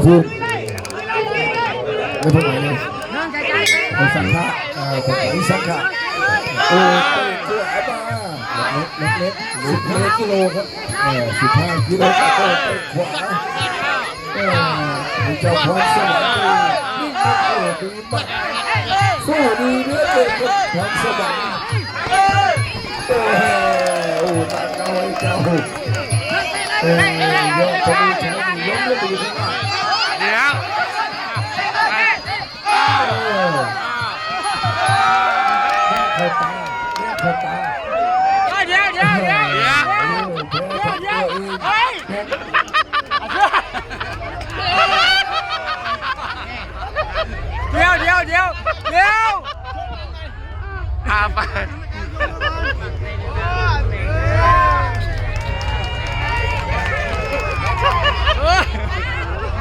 ຄືນ ໄດ້ເທົ່າໃດເລີຍ ໂອ້ ສັງຂະ ເອີ ຂອງອີສັງຂະ ໂອ້ ເຕະສວຍມາ ເນັດ ເນັດ ເນັດ ສິບເອັດກິໂລຄັບ ເອີ ສິບຫ້າກິໂລ ໂອ້ ເຕະຂວາ ເອີ ເຈົ້າພອນສະຫວັນດີ ຍິງເປັນໂອ້ ດີ ໂອ້ ດີເຫຼືອເກີນ ພອນສະຫວັນ ໂອ້ໂຫ ຕາເຈົ້າ ເຈົ້າ ໂອ້ ຍອດທະວີໄຊ